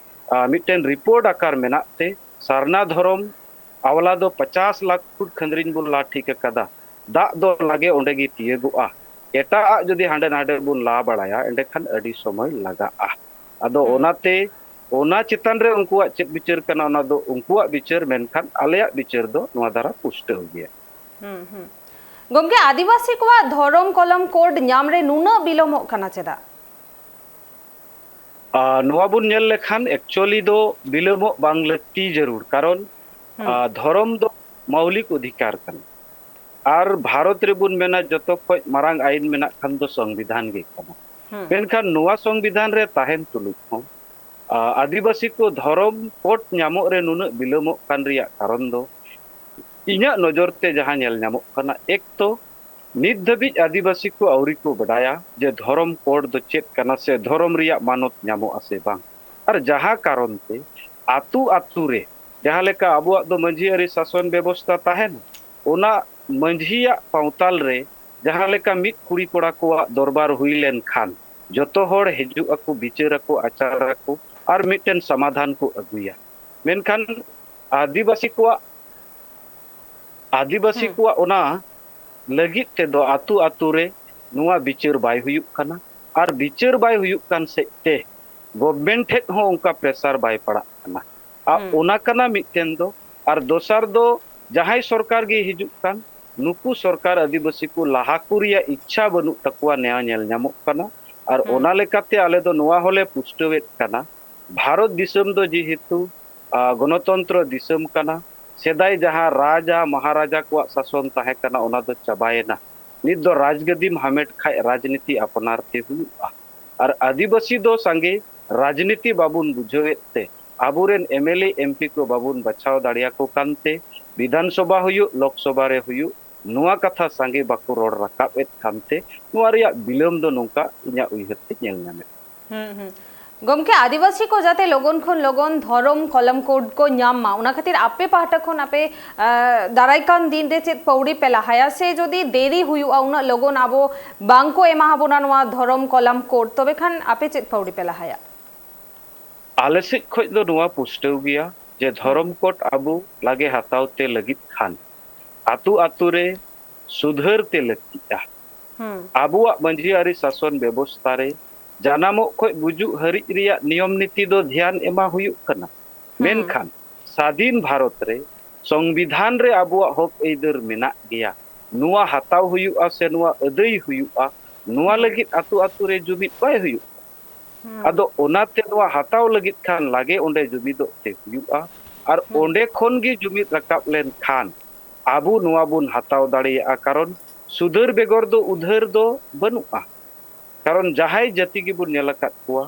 ᱟ, ᱢᱤᱫᱴᱮᱱ ᱨᱤᱯᱳᱨᱴ ᱟᱠᱟᱨ ᱢᱮᱱᱟᱜ ᱛᱮ, ᱥᱟᱨᱱᱟ ᱫᱷᱚᱨᱚᱢ ᱟᱣᱞᱟ ᱫᱚ ᱯᱚᱪᱟᱥ ᱞᱟᱠᱷ ᱯᱷᱩᱴ ᱠᱷᱟᱸᱫᱽᱨᱤᱧ ᱵᱚᱱ ᱞᱟ ᱴᱷᱤᱠ ᱟᱠᱟᱫᱟ᱾ ᱫᱟᱜ ᱫᱚ ᱞᱟᱜᱮ ᱚᱸᱰᱮ ᱜᱮ ᱛᱤᱭᱟᱹᱜᱚᱜᱼᱟ᱾ ᱮᱴᱟᱜ ᱟᱜ ᱡᱩᱫᱤ ᱦᱟᱸᱰᱮ ᱱᱟᱰᱮ ᱵᱚᱱ ᱞᱟ ᱵᱟᱲᱟᱭᱟ, ᱮᱸᱰᱮᱠᱷᱟᱱ ᱟᱹᱰᱤ ᱥᱚᱢᱚᱭ ᱞᱟᱜᱟᱜᱼᱟ᱾ ᱟᱫᱚ ᱦᱩᱸ᱾ ᱚᱱᱟᱛᱮ ᱚᱱᱟ ᱪᱮᱛᱟᱱ ᱨᱮ ᱩᱱᱠᱩᱣᱟᱜ ᱪᱮᱫ ᱵᱤᱪᱟᱹᱨ ᱠᱟᱱᱟ, ᱚᱱᱟ ᱫᱚ ᱩᱱᱠᱩᱣᱟᱜ ᱵᱤᱪᱟᱹᱨ, ᱢᱮᱱᱠᱷᱟᱱ ᱟᱞᱮᱭᱟᱜ ᱵᱤᱪᱟᱹᱨ ᱫᱚ ᱱᱚᱣᱟ ᱫᱟᱨᱟ ᱯᱩᱥᱴᱟᱹᱣ ᱜᱮᱭᱟ᱾ ᱦᱩᱸ, ᱦᱩᱸ᱾ ᱜᱚᱢᱠᱮ, ᱟᱹᱫᱤᱵᱟᱹᱥᱤ ᱠᱚᱣᱟᱜ ᱫᱷᱚᱨᱚᱢ ᱠᱚᱞᱚᱢ ᱠᱳᱰ ᱧᱟᱢ ᱨᱮ ᱱᱩᱱᱟᱹᱜ ᱵᱤᱞᱚᱢᱚᱜ ᱠᱟᱱᱟ ᱪᱮᱫᱟᱜ? ᱟᱨ ᱱᱚᱣᱟ ᱵᱚᱱ ᱧᱮᱞ ᱞᱮᱠᱷᱟᱱ, actually ᱫᱚ ᱵᱤᱞᱚᱢᱚᱜ ᱵᱟᱝ ᱞᱟᱹᱠᱛᱤ ᱡᱟᱹᱨᱩᱲ, ᱠᱟᱨᱚᱱ, ᱦᱩᱸ᱾ ᱟᱨ ᱫᱷᱚᱨᱚᱢ ᱫᱚ ᱢᱳᱣᱞᱤᱠ ᱚᱫᱷᱤᱠᱟᱨ ᱠᱟᱱᱟ᱾ ᱟᱨ ᱵᱷᱟᱨᱚᱛ ᱨᱮᱵᱚᱱ ᱢᱮᱱᱟ, ᱡᱚᱛᱚ ᱠᱷᱚᱡ ᱢᱟᱨᱟᱝ ᱟᱭᱤᱱ ᱢᱮᱱᱟᱜ ᱠᱷᱟᱱ ᱫᱚ ᱥᱚᱝᱵᱤᱫᱷᱟᱱ ᱜᱮ ᱠᱟᱱᱟ᱾ ᱦᱩᱸ᱾ ᱢᱮᱱᱠᱷᱟᱱ ᱱᱚᱣᱟ ᱥᱚᱝᱵᱤᱫᱷᱟᱱ ᱨᱮ ᱛᱟᱦᱮᱱ ᱛᱩᱞᱩᱡ ᱦᱚᱸ, ᱟᱨ ᱟᱹᱫᱤᱵᱟᱹᱥᱤ ᱠᱚ ᱫᱷᱚᱨᱚᱢ ᱠᱳᱰ ᱧᱟᱢᱚᱜ ᱨᱮ ᱱᱩᱱᱟᱹᱜ ᱵᱤᱞᱚᱢᱚᱜ ᱠᱟᱱ ᱨᱮᱭᱟᱜ ᱠᱟᱨᱚᱱ ᱫᱚ, ᱤᱧᱟᱹᱜ ᱱᱚᱡᱚᱨ ᱛᱮ ᱡᱟᱦᱟᱸ ᱧᱮᱞ ᱧᱟᱢᱚᱜ ᱠᱟᱱᱟ, ᱮᱠ ᱛᱚ ᱱᱤᱛ ᱫᱷᱟᱹᱵᱤᱡ ᱟᱹᱫᱤᱵᱟᱹᱥᱤ ᱠᱚ ᱟᱹᱣᱨᱤ ᱠᱚ ᱵᱟᱰᱟᱭᱟ ᱡᱮ ᱫᱷᱚᱨᱚᱢ ᱠᱳᱰ ᱫᱚ ᱪᱮᱫ ᱠᱟᱱᱟ ᱥᱮ ᱫᱷᱚᱨᱚᱢ ᱨᱮᱭᱟᱜ ᱢᱟᱱᱚᱛ ᱧᱟᱢᱚᱜᱼᱟ ᱥᱮ ᱵᱟᱝ᱾ ᱟᱨ ᱡᱟᱦᱟᱸ ᱠᱟᱨᱚᱱ ᱛᱮ ᱟᱹᱛᱩ ᱟᱹᱛᱩ ᱨᱮ ᱡᱟᱦᱟᱸ ᱞᱮᱠᱟ ᱟᱵᱚᱣᱟᱜ ᱫᱚ ᱢᱟᱹᱡᱷᱤ ᱟᱹᱨᱤ ᱥᱟᱥᱚᱱ ᱵᱮᱵᱚᱥᱛᱟ ᱛᱟᱦᱮᱱᱟ, ᱚᱱᱟ ᱢᱟᱹᱡᱷᱤᱭᱟᱜ ᱯᱟᱶᱛᱟᱞ ᱨᱮ ᱡᱟᱦᱟᱸ ᱞᱮᱠᱟ ᱢᱤᱫ ᱠᱩᱲᱤ ᱠᱚᱲᱟ ᱠᱚᱣᱟᱜ ᱫᱚᱨᱵᱟᱨ ᱦᱩᱭ ᱞᱮᱱᱠᱷᱟᱱ ᱡᱚᱛᱚ ᱦᱚᱲ ᱦᱤᱡᱩᱜ ᱟᱠᱚ, ᱵᱤᱪᱟᱹᱨ ᱟᱠᱚ, ᱟᱪᱟᱨ ᱟᱠᱚ ᱟᱨ ᱢᱤᱫᱴᱮᱱ ᱥᱚᱢᱟᱫᱷᱟᱱ ᱠᱚ ᱟᱹᱜᱩᱭᱟ᱾ ᱢᱮᱱᱠᱷᱟᱱ ᱟᱹᱫᱤᱵᱟᱹᱥᱤ ᱠᱚᱣᱟᱜ ᱟᱹᱫᱤᱵᱟᱹᱥᱤ ᱠᱚᱣᱟᱜ ᱚᱱᱟ ᱞᱟᱹᱜᱤᱫ ᱛᱮᱫᱚ ᱟᱹᱛᱩ ᱟᱹᱛᱩ ᱨᱮ ᱱᱚᱣᱟ ᱵᱤᱪᱟᱹᱨ ᱵᱟᱭ ᱦᱩᱭᱩᱜ ᱠᱟᱱᱟ᱾ ᱟᱨ ᱵᱤᱪᱟᱹᱨ ᱵᱟᱭ ᱦᱩᱭᱩᱜ ᱠᱟᱱ ᱥᱮᱫ ᱛᱮ ᱜᱚᱵᱷᱢᱮᱱᱴ ᱴᱷᱮᱱ ᱦᱚᱸ ᱚᱱᱠᱟ ᱯᱨᱮᱥᱟᱨ ᱵᱟᱭ ᱯᱟᱲᱟᱜ ᱠᱟᱱᱟ᱾ ᱟᱨ ᱚᱱᱟ ᱠᱟᱱᱟ ᱢᱤᱫᱴᱮᱱ ᱫᱚ᱾ ᱟᱨ ᱫᱚᱥᱟᱨ ᱫᱚ ᱡᱟᱦᱟᱸᱭ ᱥᱚᱨᱠᱟᱨ ᱜᱮ ᱦᱤᱡᱩᱜ ᱠᱟᱱ, ᱱᱩᱠᱩ ᱥᱚᱨᱠᱟᱨ ᱟᱹᱫᱤᱵᱟᱹᱥᱤ ᱠᱚ ᱞᱟᱦᱟ ᱠᱚ ᱨᱮᱭᱟᱜ ᱤᱪᱪᱷᱟ ᱵᱟᱹᱱᱩᱜ ᱛᱟᱠᱚᱣᱟ, ᱱᱮᱭᱟᱣ ᱧᱮᱞ ᱧᱟᱢᱚᱜ ᱠᱟᱱᱟ᱾ ᱟᱨ ᱚᱱᱟ ᱞᱮᱠᱟᱛᱮ ᱟᱞᱮ ᱫᱚ ᱱᱚᱣᱟ ᱦᱚᱸᱞᱮ ᱯᱩᱥᱴᱟᱹᱣᱮᱫ ᱠᱟᱱᱟ, ᱵᱷᱟᱨᱚᱛ ᱫᱤᱥᱚᱢ ᱫᱚ ᱡᱮᱦᱮᱛᱩ ᱟ, ᱜᱚᱱᱚᱛᱚᱱᱛᱨᱚ ᱫᱤᱥᱚᱢ ᱠᱟᱱᱟ᱾ ᱥᱮᱫᱟᱭ ᱡᱟᱦᱟᱸ ᱨᱟᱡᱟ ᱢᱚᱦᱟᱨᱟᱡᱟ ᱠᱚᱣᱟᱜ ᱥᱟᱥᱚᱱ ᱛᱟᱦᱮᱸ ᱠᱟᱱᱟ, ᱚᱱᱟ ᱫᱚ ᱪᱟᱵᱟᱭᱮᱱᱟ᱾ ᱱᱤᱛ ᱫᱚ ᱨᱟᱡᱽᱜᱟᱹᱫᱤᱢ ᱦᱟᱢᱮᱴ ᱠᱷᱟᱡ ᱨᱟᱡᱽᱱᱤᱛᱤ ᱟᱯᱱᱟᱨ ᱛᱮ ᱦᱩᱭᱩᱜᱼᱟ᱾ ᱟᱨ ᱟᱹᱫᱤᱵᱟᱹᱥᱤ ᱫᱚ ᱥᱟᱸᱜᱮ ᱨᱟᱡᱽᱱᱤᱛᱤ ᱵᱟᱵᱚᱱ ᱵᱩᱡᱷᱟᱹᱣᱮᱫ ᱛᱮ ᱟᱵᱚᱨᱮᱱ M L A, M P ᱠᱚ ᱵᱟᱵᱚᱱ ᱵᱟᱪᱷᱟᱣ ᱫᱟᱲᱮᱭᱟᱠᱚ ᱠᱟᱱᱛᱮ ᱵᱤᱫᱷᱟᱱ ᱥᱚᱵᱷᱟ ᱦᱩᱭᱩᱜ, ᱞᱳᱠ ᱥᱚᱵᱷᱟ ᱨᱮ ᱦᱩᱭᱩᱜ, ᱱᱚᱣᱟ ᱠᱟᱛᱷᱟ ᱥᱟᱸᱜᱮ ᱵᱟᱠᱚ ᱨᱚᱲ ᱨᱟᱠᱟᱵ ᱮᱫ ᱠᱟᱱᱛᱮ ᱱᱚᱣᱟ ᱨᱮᱭᱟᱜ ᱵᱤᱞᱚᱢ ᱫᱚ ᱱᱚᱝᱠᱟ ᱤᱧᱟᱹᱜ ᱩᱭᱦᱟᱹᱨ ᱛᱮ ᱧᱮᱞ ᱧᱟᱢᱮᱫ᱾ ᱦᱩᱸ, ᱦᱩᱸ᱾ ᱜᱚᱢᱠᱮ, ᱟᱹᱫᱤᱵᱟᱹᱥᱤ ᱠᱚ ᱡᱟᱛᱮ ᱞᱚᱜᱚᱱ ᱠᱷᱚᱱ ᱞᱚᱜᱚᱱ ᱫᱷᱚᱨᱚᱢ ᱠᱚᱞᱚᱢ ᱠᱳᱰ ᱠᱚ ᱧᱟᱢ ᱢᱟ, ᱚᱱᱟ ᱠᱷᱟᱹᱛᱤᱨ ᱟᱯᱮ ᱯᱟᱦᱴᱟ ᱠᱷᱚᱱ ᱟᱯᱮ, ᱟ, ᱫᱟᱨᱟᱭ ᱠᱟᱱ ᱫᱤᱱ ᱨᱮ ᱪᱮᱫ ᱯᱟᱹᱣᱲᱤ ᱯᱮ ᱞᱟᱦᱟᱭᱟ, ᱥᱮ ᱡᱩᱫᱤ ᱫᱮᱨᱤ ᱦᱩᱭᱩᱜᱼᱟ, ᱩᱱᱟᱹᱜ ᱞᱚᱜᱚᱱ ᱟᱵᱚ ᱵᱟᱝ ᱠᱚ ᱮᱢᱟ ᱵᱚᱱᱟ ᱱᱚᱣᱟ ᱫᱷᱚᱨᱚᱢ ᱠᱚᱞᱚᱢ ᱠᱳᱰ, ᱛᱚᱵᱮ ᱠᱷᱟᱱ ᱟᱯᱮ ᱪᱮᱫ ᱯᱟᱹᱣᱲᱤ ᱯᱮ ᱞᱟᱦᱟᱭᱟ? ᱟᱞᱮ ᱥᱮᱫ ᱠᱷᱚᱱ ᱫᱚ ᱱᱚᱣᱟ ᱯᱩᱥᱴᱟᱹᱣ ᱜᱮᱭᱟ ᱡᱮ ᱫᱷᱚᱨᱚᱢ ᱠᱳᱰ ᱟᱵᱚ ᱞᱟᱜᱮ ᱦᱟᱛᱟᱣ ᱛᱮ ᱞᱟᱹᱜᱤᱫ ᱠᱷᱟᱱ ᱟᱹᱛᱩ ᱟᱹᱛᱩ ᱨᱮ ᱥᱩᱫᱷᱟᱹᱨ ᱛᱮ ᱞᱟᱹᱠᱛᱤᱜᱼᱟ᱾ ᱟᱵᱚᱣᱟᱜ ᱢᱟᱹᱡᱷᱤ ᱟᱹᱨᱤ ᱥᱟᱥᱚᱱ ᱵᱮᱵᱚᱥᱛᱷᱟ ᱨᱮ ᱡᱟᱱᱟᱢᱚᱜ ᱠᱷᱚᱱ ᱜᱩᱡᱩᱜ ᱦᱟᱹᱨᱤᱡ ᱨᱮᱭᱟᱜ ᱱᱤᱭᱚᱢ ᱱᱤᱛᱤ ᱫᱚ ᱫᱷᱮᱭᱟᱱ ᱮᱢᱟ ᱦᱩᱭᱩᱜ ᱠᱟᱱᱟ᱾ ᱢᱮᱱᱠᱷᱟᱱ ᱥᱟᱫᱷᱤᱱ ᱵᱷᱟᱨᱚᱛ ᱨᱮ ᱥᱚᱝᱵᱤᱫᱷᱟᱱ ᱨᱮ ᱟᱵᱚᱣᱟᱜ ᱦᱚᱠ ᱟᱹᱭᱫᱟᱹᱨ ᱢᱮᱱᱟᱜ ᱜᱮᱭᱟ᱾ ᱱᱚᱣᱟ ᱦᱟᱛᱟᱣ ᱦᱩᱭᱩᱜᱼᱟ ᱥᱮ ᱱᱚᱣᱟ ᱟᱹᱫᱟᱹᱭ ᱦᱩᱭᱩᱜᱼᱟ, ᱱᱚᱣᱟ ᱞᱟᱹᱜᱤᱫ ᱟᱹᱛᱩ ᱟᱹᱛᱩ ᱨᱮ ᱡᱩᱢᱤᱫ ᱵᱟᱭ ᱦᱩᱭᱩᱜ ᱠᱟᱱᱟ᱾ ᱟᱫᱚ ᱚᱱᱟᱛᱮ ᱱᱚᱣᱟ ᱦᱟᱛᱟᱣ ᱞᱟᱹᱜᱤᱫ ᱠᱷᱟᱱ ᱞᱟᱜᱮ ᱚᱸᱰᱮ ᱡᱩᱢᱤᱫᱚᱜ ᱛᱮ ᱦᱩᱭᱩᱜᱼᱟ᱾ ᱟᱨ ᱚᱸᱰᱮ ᱠᱷᱚᱱ ᱜᱮ ᱡᱩᱢᱤᱫ ᱨᱟᱠᱟᱵ ᱞᱮᱱᱠᱷᱟᱱ ᱟᱵᱚ ᱱᱚᱣᱟ ᱵᱚᱱ ᱦᱟᱛᱟᱣ ᱫᱟᱲᱮᱭᱟᱜᱼᱟ᱾ ᱠᱟᱨᱚᱱ ᱥᱩᱫᱷᱟᱹᱨ ᱵᱮᱜᱚᱨ ᱫᱚ ᱩᱫᱷᱟᱹᱨ ᱫᱚ ᱵᱟᱹᱱᱩᱜᱼᱟ᱾ ᱠᱟᱨᱚᱱ ᱡᱟᱦᱟᱸᱭ ᱡᱟᱹᱛᱤ ᱜᱮᱵᱚᱱ ᱧᱮᱞ ᱟᱠᱟᱫ ᱠᱚᱣᱟ,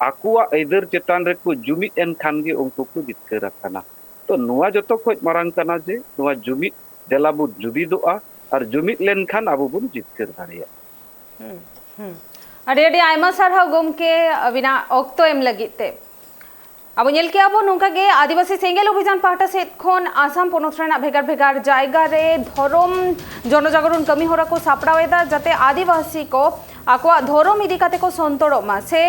ᱟᱠᱚᱣᱟᱜ ᱟᱹᱭᱫᱟᱹᱨ ᱪᱮᱛᱟᱱ ᱨᱮᱠᱚ ᱡᱩᱢᱤᱫ ᱮᱱ ᱠᱷᱟᱱ ᱜᱮ ᱩᱱᱠᱩ ᱠᱚ ᱡᱤᱛᱠᱟᱹᱨ ᱟᱠᱟᱱᱟ᱾ ᱛᱚ ᱱᱚᱣᱟ ᱡᱚᱛᱚ ᱠᱷᱚᱱ ᱢᱟᱨᱟᱝ ᱠᱟᱱᱟ ᱡᱮ ᱱᱚᱣᱟ ᱡᱩᱢᱤᱫ, ᱫᱮᱞᱟ ᱵᱚᱱ ᱡᱩᱢᱤᱫᱚᱜᱼᱟ᱾ ᱟᱨ ᱡᱩᱢᱤᱫ ᱞᱮᱱᱠᱷᱟᱱ ᱟᱵᱚ ᱵᱚᱱ ᱡᱤᱛᱠᱟᱹᱨ ᱫᱟᱲᱮᱭᱟᱜᱼᱟ᱾ ᱦᱩᱸ, ᱦᱩᱸ᱾ ᱟᱹᱰᱤ ᱟᱹᱰᱤ ᱟᱭᱢᱟ ᱥᱟᱨᱦᱟᱣ ᱜᱚᱢᱠᱮ, ᱟᱹᱵᱤᱱᱟᱜ ᱚᱠᱛᱚ ᱮᱢ ᱞᱟᱹᱜᱤᱫ ᱛᱮ᱾ ᱟᱵᱚ ᱧᱮᱞ ᱠᱮᱜᱼᱟ ᱵᱚᱱ ᱱᱚᱝᱠᱟ ᱜᱮ ᱟᱹᱫᱤᱵᱟᱹᱥᱤ ᱥᱮᱸᱜᱮᱞ ᱚᱵᱷᱤᱡᱟᱱ ᱯᱟᱦᱴᱟ ᱥᱮᱫ ᱠᱷᱚᱱ ᱟᱥᱟᱢ ᱯᱚᱱᱚᱛ ᱨᱮᱱᱟᱜ ᱵᱷᱮᱜᱟᱨ ᱵᱷᱮᱜᱟᱨ ᱡᱟᱭᱜᱟ ᱨᱮ ᱫᱷᱚᱨᱚᱢ ᱡᱚᱱᱚᱡᱟᱜᱚᱨᱚᱱ ᱠᱟᱹᱢᱤ ᱦᱚᱨᱟ ᱠᱚ ᱥᱟᱯᱲᱟᱣ ᱮᱫᱟ, ᱡᱟᱛᱮ ᱟᱹᱫᱤᱵᱟᱹᱥᱤ ᱠᱚ ᱟᱠᱚᱣᱟᱜ ᱫᱷᱚᱨᱚᱢ ᱤᱫᱤ ᱠᱟᱛᱮ ᱠᱚ ᱥᱚᱱᱛᱚᱨᱚᱜ ᱢᱟ, ᱥᱮ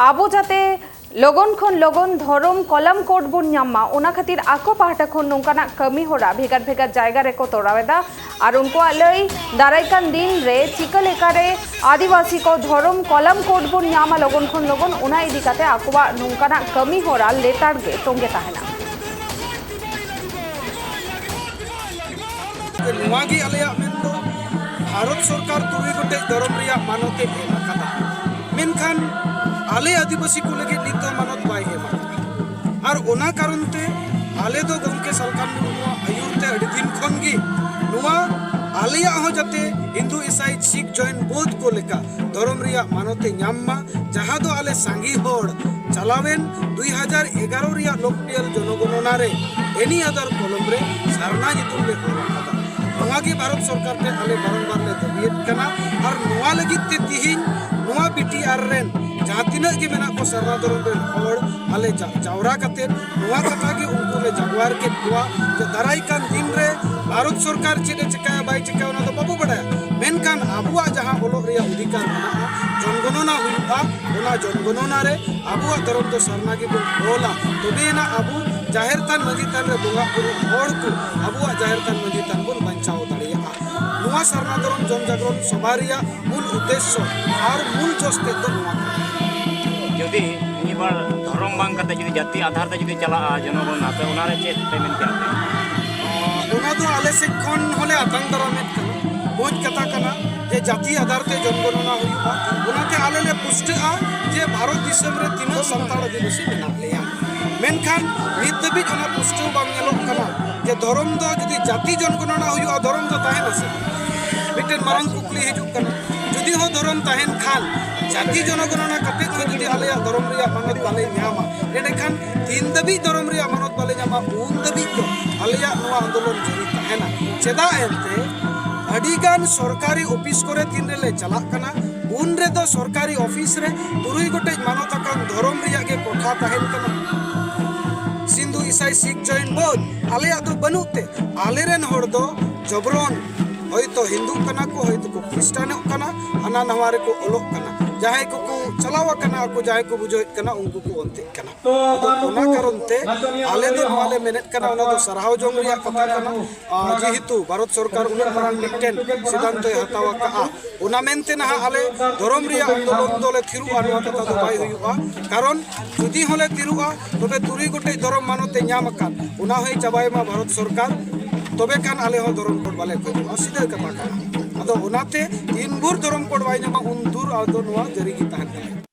ᱟᱵᱚ ᱡᱟᱛᱮ ᱞᱚᱜᱚᱱ ᱠᱷᱚᱱ ᱞᱚᱜᱚᱱ ᱫᱷᱚᱨᱚᱢ ᱠᱚᱞᱟᱢ ᱠᱳᱰ ᱵᱚᱱ ᱧᱟᱢ ᱢᱟ, ᱚᱱᱟ ᱠᱷᱟᱹᱛᱤᱨ ᱟᱠᱚ ᱯᱟᱦᱴᱟ ᱠᱷᱚᱱ ᱱᱚᱝᱠᱟᱱᱟᱜ ᱠᱟᱹᱢᱤ ᱦᱚᱨᱟ ᱵᱷᱮᱜᱟᱨ ᱵᱷᱮᱜᱟᱨ ᱡᱟᱭᱜᱟ ᱨᱮᱠᱚ ᱛᱚᱨᱟᱣ ᱮᱫᱟ᱾ ᱟᱨ ᱩᱱᱠᱩᱣᱟᱜ ᱞᱟᱹᱭ, ᱫᱟᱨᱟᱭ ᱠᱟᱱ ᱫᱤᱱ ᱨᱮ ᱪᱤᱠᱟᱹ ᱞᱮᱠᱟᱨᱮ ᱟᱹᱫᱤᱵᱟᱹᱥᱤ ᱠᱚ ᱫᱷᱚᱨᱚᱢ ᱠᱚᱞᱟᱢ ᱠᱳᱰ ᱵᱚᱱ ᱧᱟᱢᱟ ᱞᱚᱜᱚᱱ ᱠᱷᱚᱱ ᱞᱚᱜᱚᱱ, ᱚᱱᱟ ᱤᱫᱤ ᱠᱟᱛᱮ ᱟᱠᱚᱣᱟᱜ ᱱᱚᱝᱠᱟᱱᱟᱜ ᱠᱟᱹᱢᱤ ᱦᱚᱨᱟ ᱞᱮᱛᱟᱲ ᱜᱮ ᱛᱚᱸᱜᱮ ᱛᱟᱦᱮᱱᱟ᱾ ᱱᱚᱣᱟ ᱜᱮ ᱟᱞᱮᱭᱟᱜ ᱢᱮᱱ ᱫᱚ, ᱵᱷᱟᱨᱚᱛ ᱥᱚᱨᱠᱟᱨ ᱛᱩᱨᱩᱭ ᱜᱚᱴᱮᱡ ᱫᱷᱚᱨᱚᱢ ᱨᱮᱭᱟᱜ ᱢᱟᱱᱚᱛ ᱮ ᱮᱢ ᱟᱠᱟᱫᱟ, ᱢᱮᱱᱠᱷᱟᱱ ᱟᱞᱮ ᱟᱹᱫᱤᱵᱟᱹᱥᱤ ᱠᱚ ᱞᱟᱹᱜᱤᱫ ᱱᱤᱛ ᱫᱚ ᱢᱟᱱᱚᱛ ᱵᱟᱭ ᱮᱢ ᱟᱠᱟᱫᱟ᱾ ᱟᱨ ᱚᱱᱟ ᱠᱟᱨᱚᱱ ᱛᱮ ᱟᱞᱮ ᱫᱚ ᱜᱚᱢᱠᱮ ᱥᱟᱞᱠᱷᱟᱱ ᱢᱩᱨᱢᱩᱣᱟᱜ ᱟᱹᱭᱩᱨ ᱛᱮ ᱟᱹᱰᱤ ᱫᱤᱱ ᱠᱷᱚᱱ ᱜᱮ ᱱᱚᱣᱟ ᱟᱞᱮᱭᱟᱜ ᱦᱚᱸ ᱡᱟᱛᱮ ᱦᱤᱱᱫᱩ, ᱤᱥᱟᱭ, ᱥᱤᱠᱷ, ᱡᱚᱭᱱ, ᱵᱳᱫᱷ ᱠᱚ ᱞᱮᱠᱟ ᱫᱷᱚᱨᱚᱢ ᱨᱮᱭᱟᱜ ᱢᱟᱱᱚᱛ ᱮ ᱧᱟᱢ ᱢᱟ, ᱡᱟᱦᱟᱸ ᱫᱚ ᱟᱞᱮ ᱥᱟᱸᱜᱮ ᱦᱚᱲ ᱪᱟᱞᱟᱣᱮᱱ ᱫᱩᱭ ᱦᱟᱡᱟᱨ ᱮᱜᱟᱨᱚ ᱨᱮᱭᱟᱜ ᱞᱳᱠᱯᱤᱭᱚᱞ ᱡᱚᱱᱚᱜᱚᱱᱚᱱᱟ ᱨᱮ any other column ᱨᱮ ᱥᱟᱨᱱᱟ ᱧᱩᱛᱩᱢ ᱞᱮ ᱚᱞ ᱟᱠᱟᱫᱟ᱾ ᱱᱚᱣᱟ ᱜᱮ ᱵᱷᱟᱨᱚᱛ ᱥᱚᱨᱠᱟᱨ ᱴᱷᱮᱱ ᱟᱞᱮ ᱵᱟᱨᱚᱢᱵᱟᱨ ᱞᱮ ᱫᱟᱹᱵᱤᱭᱮᱫ ᱠᱟᱱᱟ᱾ ᱟᱨ ᱱᱚᱣᱟ ᱞᱟᱹᱜᱤᱫ ᱛᱮ ᱛᱤᱦᱤᱧ ᱱᱚᱣᱟ ᱵᱤ ᱴᱤ ᱟᱨ ᱨᱮᱱ ᱡᱟᱦᱟᱸ ᱛᱤᱱᱟᱹᱜ ᱜᱮ ᱢᱮᱱᱟᱜ ᱠᱚ ᱥᱟᱨᱱᱟ ᱫᱷᱚᱨᱚᱢ ᱨᱮᱱ ᱦᱚᱲ, ᱟᱞᱮ ᱡᱟ-, ᱡᱟᱣᱨᱟ ᱠᱟᱛᱮ ᱱᱚᱣᱟ ᱠᱟᱛᱷᱟ ᱜᱮ ᱩᱱᱠᱩ ᱞᱮ ᱡᱟᱜᱣᱟᱨ ᱠᱮᱫ ᱠᱚᱣᱟ ᱡᱮ ᱫᱟᱨᱟᱭ ᱠᱟᱱ ᱫᱤᱱ ᱨᱮ ᱵᱷᱟᱨᱚᱛ ᱥᱚᱨᱠᱟᱨ ᱪᱮᱫ ᱮ ᱪᱤᱠᱟᱹᱭᱟ ᱵᱟᱭ ᱪᱤᱠᱟᱹᱭᱟ ᱚᱱᱟ ᱫᱚ ᱵᱟᱵᱚ ᱵᱟᱰᱟᱭᱟ, ᱢᱮᱱᱠᱷᱟᱱ ᱟᱵᱚᱣᱟᱜ ᱡᱟᱦᱟᱸ ᱚᱞᱚᱜ ᱨᱮᱭᱟᱜ ᱚᱫᱷᱤᱠᱟᱨ ᱢᱮᱱᱟᱜᱼᱟ, ᱡᱚᱱᱜᱚᱱᱚᱱᱟ ᱦᱩᱭᱩᱜᱼᱟ, ᱚᱱᱟ ᱡᱚᱱᱜᱚᱱᱚᱱᱟ ᱨᱮ ᱟᱵᱚᱣᱟᱜ ᱫᱷᱚᱨᱚᱢ ᱫᱚ ᱥᱟᱨᱱᱟ ᱜᱮᱵᱚᱱ ᱚᱞᱟ, ᱛᱚᱵᱮᱭᱮᱱᱟ ᱟᱵᱚ ᱡᱟᱦᱮᱨ ᱛᱷᱟᱱ ᱢᱟᱹᱡᱷᱤ ᱛᱷᱟᱱ ᱨᱮ ᱵᱚᱸᱜᱟ ᱵᱩᱨᱩ ᱦᱚᱲ ᱠᱚ ᱟᱵᱚᱣᱟᱜ ᱡᱟᱦᱮᱨ ᱛᱷᱟᱱ ᱢᱟᱹᱡᱷᱤ ᱛᱷᱟᱱ ᱵᱚᱱ ᱵᱟᱧᱪᱟᱣ ᱫᱟᱲᱮᱭᱟᱜᱼᱟ᱾ ᱱᱚᱣᱟ ᱥᱟᱨᱱᱟ ᱫᱷᱚᱨᱚᱢ ᱡᱚᱱ ᱡᱟᱜᱽᱨᱚᱱ ᱥᱚᱵᱷᱟ ᱨᱮᱭᱟᱜ ᱢᱩᱞ ᱩᱫᱽᱫᱮᱥᱥᱚ ᱟᱨ ᱢᱩᱞ ᱡᱚᱥ ᱛᱮᱫ ᱫᱚ ᱱᱚᱣᱟ ᱠᱟᱱᱟ᱾ ᱡᱩᱫᱤ ᱢᱤᱫ ᱵᱟᱨ ᱫᱷᱚᱨᱚᱢ ᱵᱟᱝ ᱠᱟᱛᱮ ᱡᱩᱫᱤ ᱡᱟᱹᱛᱤ ᱟᱫᱷᱟᱨ ᱛᱮ ᱡᱩᱫᱤ ᱪᱟᱞᱟᱜᱼᱟ ᱡᱚᱱᱚᱜᱚᱱ, ᱟᱯᱮ ᱚᱱᱟᱨᱮ ᱪᱮᱫ ᱯᱮ ᱢᱮᱱ ᱠᱮᱭᱟ ᱯᱮ? ᱚᱱᱟ ᱫᱚ ᱟᱞᱮ ᱥᱮᱫ ᱠᱷᱚᱱ ᱦᱚᱸᱞᱮ ᱟᱛᱟᱝ ᱫᱟᱨᱟᱢᱮᱫ ᱠᱟᱱᱟ᱾ ᱢᱚᱡᱽ ᱠᱟᱛᱷᱟ ᱠᱟᱱᱟ ᱡᱮ ᱡᱟᱹᱛᱤ ᱟᱫᱷᱟᱨ ᱛᱮ ᱡᱚᱱᱜᱚᱱᱚᱱᱟ ᱦᱩᱭᱩᱜᱼᱟ᱾ ᱚᱱᱟᱛᱮ ᱟᱞᱮ ᱞᱮ ᱯᱩᱥᱴᱟᱹᱜᱼᱟ ᱡᱮ ᱵᱷᱟᱨᱚᱛ ᱫᱤᱥᱚᱢ ᱨᱮ ᱛᱤᱱᱟᱹᱜ ᱥᱟᱱᱛᱟᱲ ᱟᱹᱫᱤᱵᱟᱹᱥᱤ ᱢᱮᱱᱟᱜ ᱞᱮᱭᱟ᱾ ᱢᱮᱱᱠᱷᱟᱱ ᱱᱤᱛ ᱫᱷᱟᱹᱵᱤᱡ ᱚᱱᱟ ᱯᱩᱥᱴᱟᱹᱣ ᱵᱟᱝ ᱧᱮᱞᱚᱜ ᱠᱟᱱᱟ ᱡᱮ ᱫᱷᱚᱨᱚᱢ ᱫᱚ ᱡᱩᱫᱤ ᱡᱟᱹᱛᱤ ᱡᱚᱱᱜᱚᱱᱚᱱᱟ ᱦᱩᱭᱩᱜᱼᱟ, ᱫᱷᱚᱨᱚᱢ ᱫᱚ ᱛᱟᱦᱮᱱᱟ ᱥᱮ? ᱢᱤᱫᱴᱮᱱ ᱢᱟᱨᱟᱝ ᱠᱩᱠᱞᱤ ᱦᱤᱡᱩᱜ ᱠᱟᱱᱟ᱾ ᱡᱩᱫᱤ ᱦᱚᱸ ᱫᱷᱚᱨᱚᱢ ᱛᱟᱦᱮᱱ ᱠᱷᱟᱱ, ᱡᱟᱹᱛᱤ ᱡᱚᱱᱚᱜᱚᱱᱚᱱᱟ ᱠᱟᱛᱮ ᱦᱚᱸ ᱡᱩᱫᱤ ᱟᱞᱮᱭᱟᱜ ᱫᱷᱚᱨᱚᱢ ᱨᱮᱭᱟᱜ ᱢᱟᱱᱚᱛ ᱵᱟᱞᱮ ᱧᱟᱢᱟ, ᱮᱸᱰᱮᱠᱷᱟᱱ ᱛᱤᱱ ᱫᱷᱟᱹᱵᱤᱡ ᱫᱷᱚᱨᱚᱢ ᱨᱮᱭᱟᱜ ᱢᱟᱱᱚᱛ ᱵᱟᱞᱮ ᱧᱟᱢᱟ, ᱩᱱ ᱫᱷᱟᱹᱵᱤᱡ ᱫᱚ ᱟᱞᱮᱭᱟᱜ ᱱᱚᱣᱟ ᱟᱱᱫᱳᱞᱚᱱ ᱡᱟᱹᱨᱤ ᱛᱟᱦᱮᱱᱟ᱾ ᱪᱮᱫᱟᱜ ᱮᱱᱛᱮ ᱟᱹᱰᱤᱜᱟᱱ ᱥᱚᱨᱠᱟᱨᱤ ᱚᱯᱷᱤᱥ ᱠᱚᱨᱮ ᱛᱤᱱ ᱨᱮᱞᱮ ᱪᱟᱞᱟᱜ ᱠᱟᱱᱟ, ᱩᱱ ᱨᱮᱫᱚ ᱥᱚᱨᱠᱟᱨᱤ ᱚᱯᱷᱤᱥ ᱨᱮ ᱛᱩᱨᱩᱭ ᱜᱚᱴᱮᱡ ᱢᱟᱱᱚᱛ ᱟᱠᱟᱱ ᱫᱷᱚᱨᱚᱢ ᱨᱮᱭᱟᱜ ᱜᱮ ᱠᱚᱴᱷᱟ ᱛᱟᱦᱮᱱ ᱠᱟᱱᱟ᱾ ᱦᱤᱱᱫᱩ, ᱤᱥᱟᱭ, ᱥᱤᱠᱷ, ᱡᱚᱭᱱ, ᱵᱳᱫᱷ, ᱟᱞᱮᱭᱟᱜ ᱫᱚ ᱵᱟᱹᱱᱩᱜ ᱛᱮ, ᱟᱞᱮᱨᱮᱱ ᱦᱚᱲ ᱫᱚ ᱡᱚᱵᱨᱚᱱ ᱦᱚᱭᱛᱚ ᱦᱤᱱᱫᱩᱜ ᱠᱟᱱᱟ ᱠᱚ, ᱦᱚᱭᱛᱚ ᱠᱚ ᱠᱷᱨᱤᱥᱴᱟᱱᱚᱜ ᱠᱟᱱᱟ, ᱦᱟᱱᱟ ᱱᱟᱣᱟ ᱨᱮᱠᱚ ᱚᱞᱚᱜ ᱠᱟᱱᱟ, ᱡᱟᱦᱟᱸᱭ ᱠᱚᱠᱚ ᱪᱟᱞᱟᱣ ᱟᱠᱟᱱᱟ, ᱟᱠᱚ ᱡᱟᱦᱟᱸᱭ ᱠᱚ ᱵᱩᱡᱷᱟᱹᱣᱮᱫ ᱠᱟᱱᱟ, ᱩᱱᱠᱩ ᱠᱚ ᱚᱱᱛᱮᱜ ᱠᱟᱱᱟ᱾ ᱟᱫᱚ ᱚᱱᱟ ᱠᱟᱨᱚᱱ ᱛᱮ ᱟᱞᱮ ᱫᱚ ᱱᱚᱣᱟ ᱞᱮ ᱢᱮᱱᱮᱫ ᱠᱟᱱᱟ, ᱚᱱᱟ ᱫᱚ ᱥᱟᱨᱦᱟᱣ ᱡᱚᱝ ᱨᱮᱭᱟᱜ ᱠᱟᱛᱷᱟ ᱠᱟᱱᱟ᱾ ᱟᱨ ᱡᱮᱦᱮᱛᱩ ᱵᱷᱟᱨᱚᱛ ᱥᱚᱨᱠᱟᱨ ᱩᱱᱟᱹᱜ ᱢᱟᱨᱟᱝ ᱢᱤᱫᱴᱮᱱ ᱥᱤᱫᱷᱟᱱᱛᱚᱭ ᱦᱟᱛᱟᱣ ᱟᱠᱟᱫᱼᱟ, ᱚᱱᱟ ᱢᱮᱱᱛᱮ ᱱᱟᱦᱟᱜ ᱟᱞᱮ ᱫᱷᱚᱨᱚᱢ ᱨᱮᱭᱟᱜ ᱟᱱᱫᱳᱞᱚᱱ ᱫᱚᱞᱮ ᱛᱷᱤᱨᱚᱜᱼᱟ, ᱱᱚᱣᱟ ᱠᱟᱛᱷᱟ ᱫᱚ ᱵᱟᱭ ᱦᱩᱭᱩᱜᱼᱟ᱾ ᱠᱟᱨᱚᱱ ᱡᱩᱫᱤ ᱦᱚᱸᱞᱮ ᱛᱷᱤᱨᱚᱜᱼᱟ, ᱛᱚᱵᱮ ᱛᱩᱨᱩᱭ ᱜᱚᱴᱮᱡ ᱫᱷᱚᱨᱚᱢ ᱢᱟᱱᱚᱛ ᱮ ᱧᱟᱢ ᱟᱠᱟᱫ, ᱚᱱᱟ ᱦᱚᱸᱭ ᱪᱟᱵᱟᱭ ᱢᱟ ᱵᱷᱟᱨᱚᱛ ᱥᱚᱨᱠᱟᱨ, ᱛᱚᱵᱮ ᱠᱷᱟᱱ ᱟᱞᱮ ᱦᱚᱸ ᱫᱷᱚᱨᱚᱢ ᱠᱳᱰ ᱵᱟᱞᱮ ᱠᱷᱚᱡᱚᱜᱼᱟ, ᱥᱤᱫᱷᱟᱹ ᱠᱟᱛᱷᱟ ᱠᱟᱱᱟ᱾ ᱟᱫᱚ ᱚᱱᱟᱛᱮ ᱛᱤᱱ ᱵᱷᱳᱨ ᱫᱷᱚᱨᱚᱢ ᱠᱳᱰ ᱵᱟᱭ ᱧᱟᱢᱟ, ᱩᱱ ᱵᱷᱳᱨ ᱟᱫᱚ ᱱᱚᱣᱟ ᱡᱟᱹᱨᱤ ᱜᱮ ᱛᱟᱦᱮᱱ ᱠᱟᱱᱟ᱾